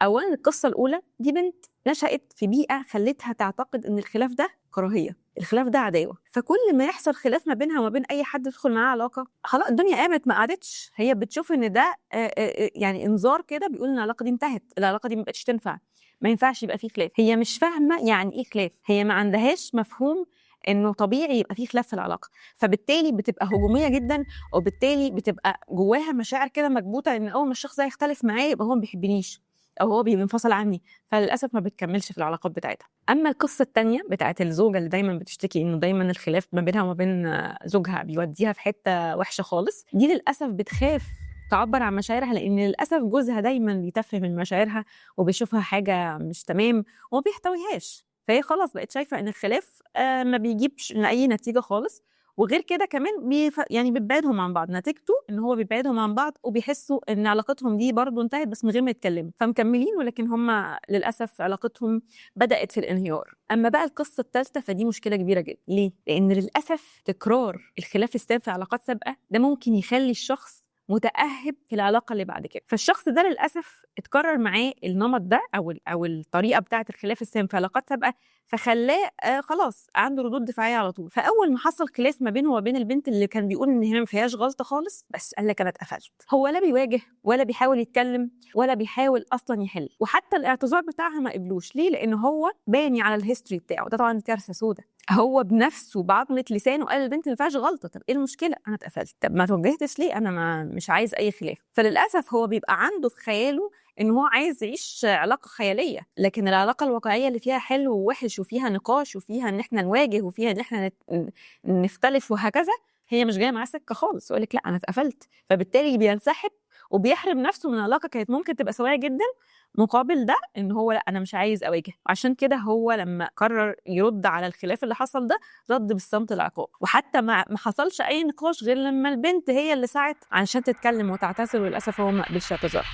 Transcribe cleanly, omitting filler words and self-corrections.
اولا القصة الاولى دي بنت نشأت في بيئة خلتها تعتقد ان الخلاف ده كراهيه، الخلاف ده عداوه، فكل ما يحصل خلاف ما بينها وما بين اي حد يدخل معاه علاقة خلاص الدنيا قامت ما قعدتش. هي بتشوف ان ده يعني انذار كده بيقول ان العلاقة دي انتهت، العلاقة دي ما بقتش تنفع، ما ينفعش يبقى فيه خلاف. هي مش فاهمه يعني ايه خلاف، هي ما عندهاش مفهوم انه طبيعي يبقى فيه خلاف في العلاقه، فبالتالي بتبقى هجومية جدا، وبالتالي بتبقى جواها مشاعر كده مكبوته ان اول ما الشخص ده يختلف معايا يبقى هو ما بيحبنيش او هو بينفصل عني، فللاسف ما بتكملش في العلاقات بتاعتها. اما القصة الثانية بتاعت الزوجة اللي دايما بتشتكي انه دايما الخلاف ما بينها وما بين زوجها بيوديها في حتة وحشة خالص، دي للاسف بتخاف تعبر عن مشاعرها، لان للاسف جوزها دايما بيتفه من مشاعرها وبيشوفها حاجة مش تمام وما بيحتويهاش، فهي خلاص بقت شايفه ان الخلاف ما بيجيبش اي نتيجة خالص، وغير كده كمان يعني بتبعدهم عن بعض، نتيجته ان هو بيبعدهم عن بعض وبيحسوا ان علاقتهم دي برضو انتهت بس من غير ما يتكلموا، فمكملين ولكن هم للاسف علاقتهم بدات في الانهيار. اما بقى القصة الثالثة فدي مشكلة كبيرة جدا. ليه؟ لان للاسف تكرار الخلاف السام في علاقات سابقه ده ممكن يخلي الشخص متأهب في العلاقة اللي بعد كده، فالشخص ده للأسف اتكرر معاه النمط ده أو الطريقة بتاعة الخلاف السام في علاقات سابقة، فخلاه خلاص عنده ردود دفاعية على طول. فأول ما حصل خلاف ما بينه وما بين البنت اللي كان بيقول إن هي ما فيهاش غلطة خالص، بس قال لك أنا اتقفلت، هو لا بيواجه ولا بيحاول يتكلم ولا بيحاول أصلا يحل، وحتى الاعتذار بتاعها ما قبلوش. ليه؟ لأن هو باني على ال history بتاعه ده، طبعا كارثة سودة. هو بنفسه بعظمة لسانه قال للبنت ما فيهاش غلطة، طب ايه المشكلة؟ انا اتقفلت. طب ما توجهتش ليه؟ انا ما مش عايز اي خلاف. فللاسف هو بيبقى عنده في خياله ان هو عايز يعيش علاقة خيالية، لكن العلاقة الواقعية اللي فيها حلو ووحش وفيها نقاش وفيها ان احنا نواجه وفيها ان احنا نختلف وهكذا، هي مش جاية معاه سكة خالص، يقول لك لا انا اتقفلت، فبالتالي بينسحب وبيحرم نفسه من علاقة كانت ممكن تبقى سوية جدا مقابل ده ان هو لا انا مش عايز اواجه. عشان كده هو لما قرر يرد على الخلاف اللي حصل ده رد بالصمت العقاب، وحتى ما حصلش اي نقاش غير لما البنت هي اللي سعت علشان تتكلم وتعتذر، وللاسف هو ما قبلش اعتذارها.